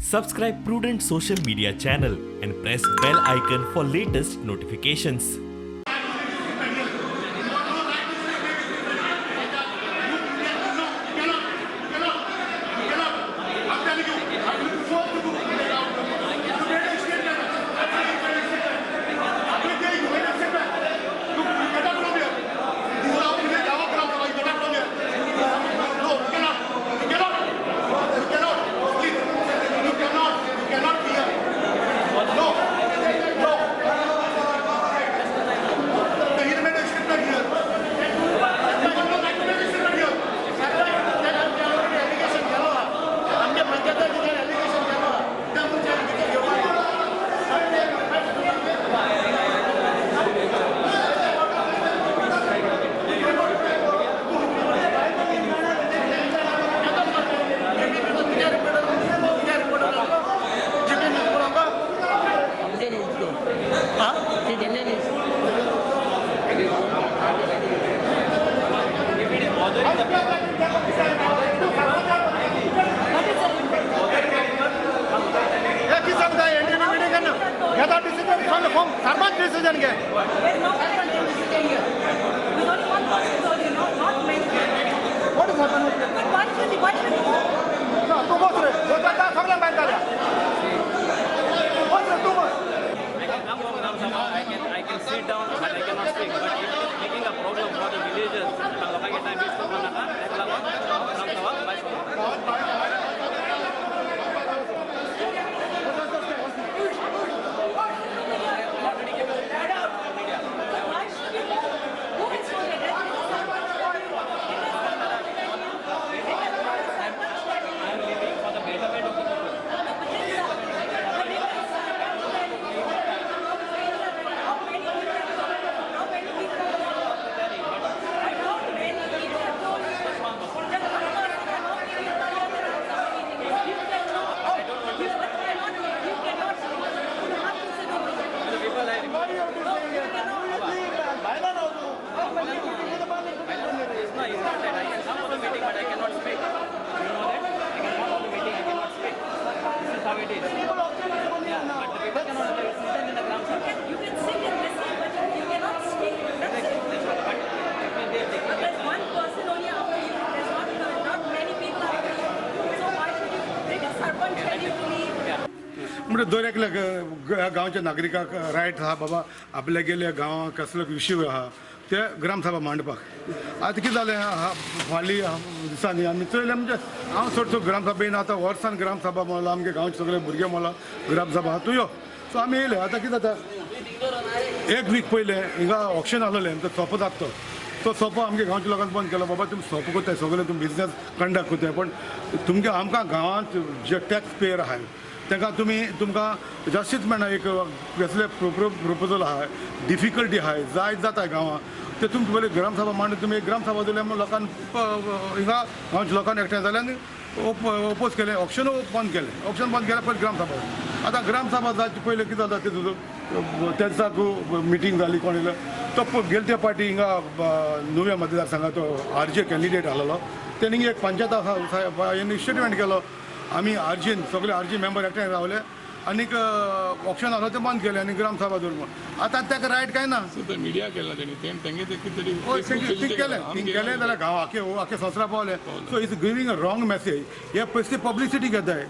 Subscribe Prudent Social Media channel and press bell icon for latest notifications. Sarpanch decision K What is happening? But why should you No, तू बस रे. वो जाता सगळ्या बाहेर झाल्या. बस रे तू बस. I can sit down, but I cannot speak. But it is making a problem for the villagers. लोकांक टायम वेस्ट करपा नाका. ताका लागून हांव ग्रामसभा भायर सरलो. Why should you move? Who is doing it? I am leaving for the betterment of the people. The people I No, it's not that. I can come for the meeting, but I cannot speak. You know that? I can come for the meeting, I cannot speak. This is how it is. Yeah, but the people cannot. It's written in the Gram Sabha. You can sit and listen, but you cannot speak. That's it. That's what. But when they are taking But there's one person only after you. There's not many people after you. So why should you? Did the sarpanch tell you to leave? म्हणजे दर एकल्याक ह्या गांवच्या नागरिकाक right आहा बाबा आपल्या गेल्या गांवांत कसलो इश्यू आहा ते ग्रामसभा मांडपाक. आतां कितें जालें फाटल्या दिसांनी आमी चोयलें म्हणजे हांव चडसो ग्रामसभेन आतां वर्सान ग्रामसभा म्हणला आमगे गांवचे सगळे भुरगे म्हणला ग्रामसभा आहा तूं यो. सो आमी येयले. आतां कितें जाता एक वीक पयलें हिंगा ऑक्शन आसलेलें तो सोंपो जाता तो तो सोंपो आमगे गांवच्या लोकांक बंद केलो. बाबा तुमी सोंपो करताय सगळे तुमी बिजनेस कंडक्ट करताय पण तुमगे आमकां गांवांत जे टॅक्स पेयर आहाय तांकां तुमी तुमकां जास्तीच मेळना. एक कसले प्रोपोजल आहाय डिफिकल्टी आहाय जायत जाता गांवांत ते तुमी पयलीं ग्रामसभा मांडून तुमी एक ग्रामसभा दिल्या म्हूण लोकांक हिंगा गांवच्या लोकांक एकठांय जाले आनी ओपोज केलें. ऑक्शन बंद केलें. ऑक्शन बंद केलें पयलीं ग्रामसभा. आतां ग्रामसभा जावचे पयलीं कितें जाता ते त्या दिसाक मिटींग जाली कोण येयलो तो गेले त्या पाटी हिंगा नुव्या मतदारसंघात तो आर जे कॅन्डिडेट आसलेलो तेणी एक पंचायत आसा हेणी स्टेटमेंट केलो आमी आरजीन सगळे आरजी मेंबर एकठांय रावले आनीक ऑप्शन आसलो तें बंद केलें आनी ग्रामसभा दवर म्हूण. आतां ताका रायट काय ना. मिडिया केला तेणी तेंगे ते कितें तरी हय थिंग केलें थिंग केलें जाल्यार गांव आखे आखे संवसारा पावलें. So it's giving a wrong message. हे पयशे पब्लिसिटी घेताय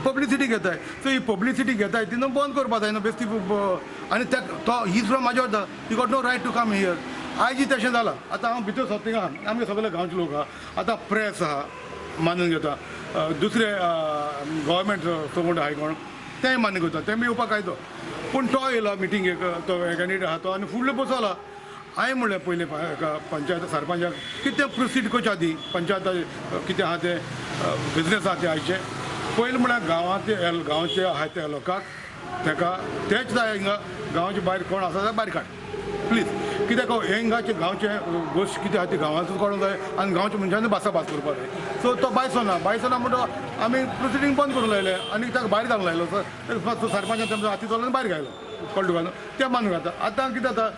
पब्लिसिटी घेताय. सो ही पब्लिसिटी घेताय ती न्हू बंद करपा जाय न्हू बेश्टी. आनी तो he is from Majorda he got no right to come here. आयज तशें जालां. आतां हांव भितर सरता थिंगा आमगे सगळे गांवचे लोक आहा आतां प्रेस आहा मानून घेता दुसरे गव्हर्मेंट सपोर्ट आहाय कोण तेंय मान्य करता तें बी येवपाक कायदो. पूण तो येयलो मिटिंगेक तो कॅन्डिडेट आहा तो आनी फुडलो बसलो. हांवें म्हणलें पयलीं पंचायत सरपंचाक कितें प्रोसीड करच्या आदी पंचायत कितें आहा तें बिजनेस आहा तें आयचें पयलीं म्हळ्यार गांवांत गांवचे आहा त्या लोकांक ताका तेच जाय हिंगा गांवचे भायर कोण आसा जाल्यार भायर काड प्लीज. कित्याक हिंगाचे गांवचे गोश्ट कितें आहा ती गांवांतूच काडूंक जाय आनी गांवच्या मनशांनी भासाभास करपाक जाय. सो तो भायर सरना भायर सरना म्हणटो आमी प्रोसिडींग बंद करूंक लायलें आनी ताका भायर घालूंक लायलो. सो सरपंचान तेमचो हाती चलोवन भायर घायलो कळ्ळें तुका तें मानूंक जाता. आतां कितें जाता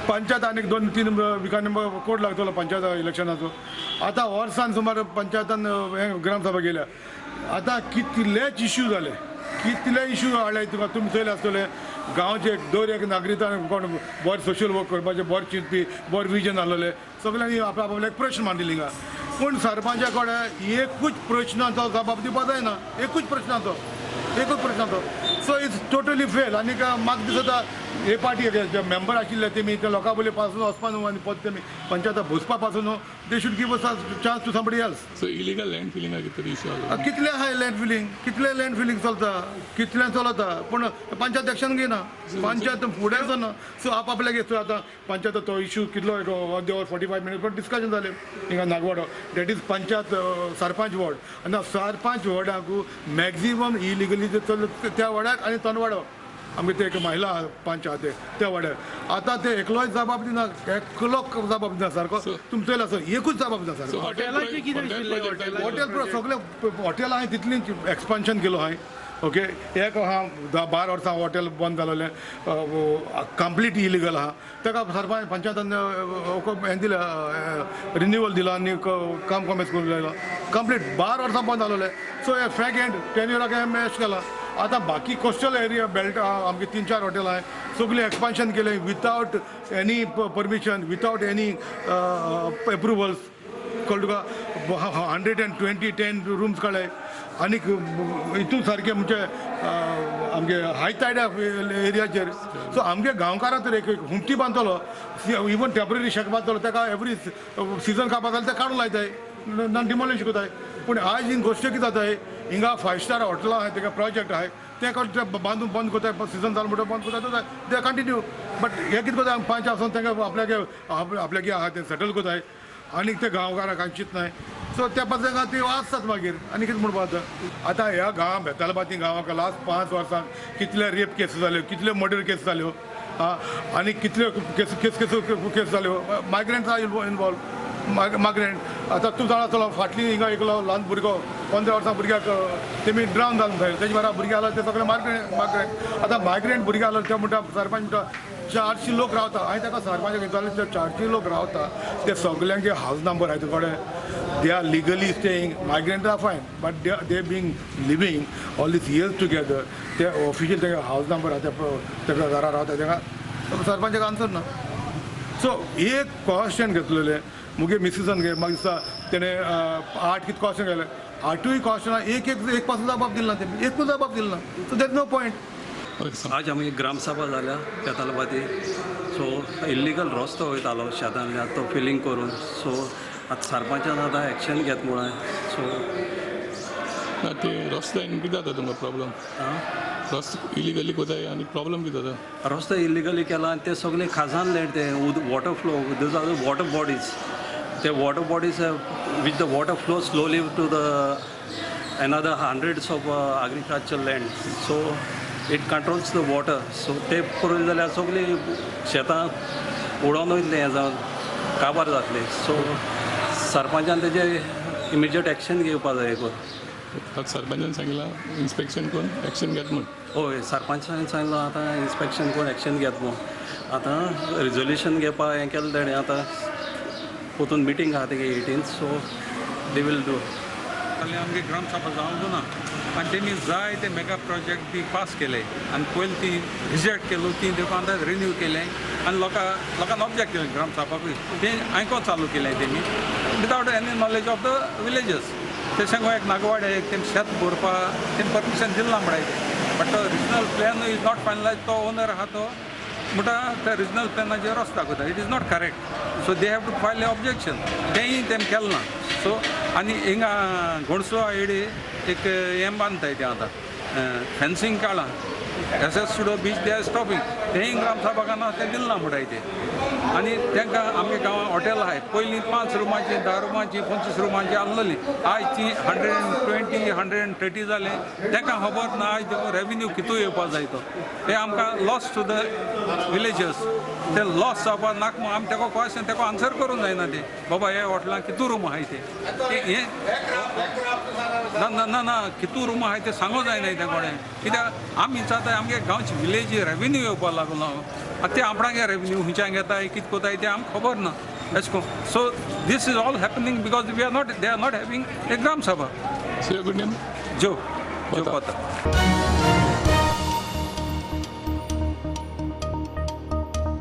पंचायत आनीक 2-3 विकांनी कोड लागतलो पंचायत इलेक्शनाचो. आतां वर्सान सुमार पंचायतान हें ग्रामसभा गेल्या. आतां कितलेच इश्यू जाले, कितले इश्यू हाडले तुका तुमी चोयले आसतले. गांवचे दर एक नागरिकान कोण बरें सोशल वर्क करपाचें, बरें चिंतपी, बरें विजन आसलेले सगळ्यांनी आपल्या आपल्याक प्रश्न मांडिल्ले हिंगा. पूण सरपंचा कडेन एकूच प्रश्नाचो जबाब दिवपा जायना, एकूच प्रश्नाचो, एकूच प्रश्नाचो. So it's totally fail. आनीक म्हाका दिसता हे पार्टी जे मेंबर आशिल्ले तेमी त्या लोकां पयलीं पासून वचपा न्हू आनी परत तेमी पंचायत बसपा पासून न्हू, they should give us chance to somebody else. So illegal land फिलिंगा कितें तरी इश्यू आसा. कितले आहाय लँड फिलींग, कितले लँड फिलींग चलता, कितलें चलता, पूण पंचायत एक्शन घेयना, पंचायत फुडें वचना. सो आप आपल्याक घेतो आतां पंचायत तो इश्यू कितलो एक अर्दे वर 45 मिनट पण डिस्कशन जालें हिंगा नागवाडो, that is panchayat sarpanch ward. आनी सरपंच वॉर्डाकू मॅक्झिमम इलिगली चल त्या वॉर्डाक आनी तनवाडो आमगे ते एक महिला पंच आहा ते त्या वाड्यार. आतां ते एकलोय जबाब दिना, एकलो जबाब दिना सारको. तुमी चोयला आसत एकूच जबाब दिना सारको. हॉटेल सगळे हॉटेल हांवें तितली एक्सपान्शन केलो हांवें. ओके, एक आहा 10-12 वर्सां हॉटेल बंद जालेलें, कंप्लीट इलिगल आहा. ताका सरपंच पंचायतान हें दिलें, रिन्युअल दिलां आनी काम कॉमेस करूंक लायलां. कंप्लीट 12 वर्सां बंद जालेलें. सो हे फॅक एंड 10 इयराक हांवें एश केलां. आतां बाकी कोस्टल एरिया बेल्ट आमगे 3-4 हॉटेल आहाय, सगळीं एक्सपान्शन केलें without any permission, without any approvals. कळ्ळें तुका? 120 रुम्स काडले आनीक हितून सारकें म्हणजे आमगे हाय तायड एरियाचेर. सो आमगे गांवकारां तर एक हुमटी बांदतलो, इवन टेंपररी शेक बांदतलो, ताका एवरी सिजन कापा जाल्यार ते काडून लायताय, ना डिमोलिश करताय. पूण आयज ही गोश्ट कितें जाताय, हिंगा 5 स्टार हॉटेलां आहाय, ताका प्रोजेक्ट आहाय, ते बांदून बंद करताय, सिजन जालें म्हणटकच बंद करताय, ते कंटिन्यू. बट हें कितें करता, पंच आसून तांकां आपल्याक आपल्याक आहा तें सेटल करताय आनीक ते गांवकारांक कांय चिंतनाय. सो त्या पासून ती आसतात मागीर आनी कितें म्हणपा. आतां आतां ह्या गांवां बेतालबाती गांवाक लास्ट 5 वर्सांक कितले रेप केस जाल्यो, कितल्यो मर्डर केस जाल्यो, आनी कितल्यो केस केस केस जाल्यो. Migrants are involve, migrant. आतां तूं जाणा आसतलो फाटली हिंगा एकलो ल्हान भुरगो 15 वर्सां भुरग्याक तेमी ड्रावन जावन थंय तेजे बारा भुरगे आसले ते सगळे मायग्रंट मायग्रंट. आतां मायग्रंट भुरगे आसले ते म्हणटा सरपंच म्हणटा 400 लोक रावता. हांवें ताका सरपंचाक विचारलें, ते 400 लोक रावता ते सगल्यांचे हावज नंबर आहाय तुजे कडेन, they are legally staying, migrant are fine but they being living all these years together, ते ऑफिशियल तांकां हावज नंबर आहा, ताका घरा रावता, तांकां सरपंचाक आन्सर ना. सो एक क्वेश्चन घेतलेलें मुगे मिसिसान घे, म्हाका दिसता तेणें 8 कितें क्वेश्चन केलें, 8ूय क्वेश्चनां एक एक एक पासून जबाब दिल ना, तेमी एकूच जबाब दिल ना. So that no point. आज आमगे ग्रामसभा जाल्या बेतालबाती. सो इल्लिगल रस्तो वयतालो शेतांतल्यान तो फिलींग करून. सो आतां सरपंचान आतां एक्शन घेत म्हणून. सो ना ते रस्तो कितें जाता तुमकां प्रॉब्लम? रस्तो इलिगली कोताय आनी प्रॉब्लम कितें जाता? रस्तो इलिगली केला आनी ते सगळे खाजन लँड, ते water flow, those are water bodies, ते water bodies with the water flow slowly to the another hundreds of agriculture land. So it controls the water. So ते पुरयले जाल्यार सगळीं शेतां उडोवन वयतलीं, हें जावन काबार जातलीं. सो सरपंचान तेजेर इमिजिएट एक्शन घेवपा जाय. आतां सरपंचान सांगलां इन्स्पेक्शन करून एक्शन घेत म्हूण. हय, सरपंचान सांगलां आतां इन्स्पेक्शन करून एक्शन घेत म्हूण. आतां रिजोल्युशन घेवपा हें केलें तेणें, आतां पोतून मिटींग आहा तेगे 18, सो they will do. आमगे ग्रामसभा जावंक ना आनी तेमी जाय ते मेगा प्रोजेक्ट बी पास केले आनी पयलीं ती रिजेक्ट केलो, ती देखून आतां रिन्यू केलें आनी लोकांक ऑब्जेक्ट केलें ग्रामसभाकूय, तें आयको चालू केलें तेमी without any knowledge of the villagers. तशें एक नागवाडे एक तेमी शेत भरपा तेमी परमिशन दिलां म्हणटाय तें, बट तो regional plan is not finalise. तो ओनर आहा तो म्हणटा त्या रिजनल प्लॅनाचेर रस्तो दाखयता, it is not correct. So they have to file a objection, तेंय तेमी केलें ना. सो आनी हिंगा घोणसो आयडी एक हें बांदताय तें आतां फेन्सींग काडलां, access to the beach they are stopping, तेंय ग्रामसभाक ना तें दिलां म्हणटाय तें. आनी तांकां आमगे गांवांत हॉटेल आहाय, पयलीं 5 रुमाची, 10 रुमाची, 25 रुमाची आसलेली, आयज ती 120, 130 जालें. तांकां खबर ना आयज देखून रेवेन्यू कितू येवपा जाय तो, ते आमकां लॉस टू the villages, ते लॉस जावपा नाका म्हूण आमी ताका क्वेश्चन ताका आन्सर करूंक जायना ते, बाबा हे हॉटेलान कितू रूम आहाय ते, हें ना ना ना ना कितू रूम आहाय ते सांगूंक जायना ते कोणें, कित्याक आमी विचारताय आमगे गांवचे विलेजी रेवेन्यू येवपा लागलो, आतां ते आपणागे रेवेन्यू खंयच्यान घेताय कितें कोताय तें आमकां खबर ना एशें करून. So this is all happening because we are not, they are not having a gram sabha. So your good name? जो जो कोता. कोता.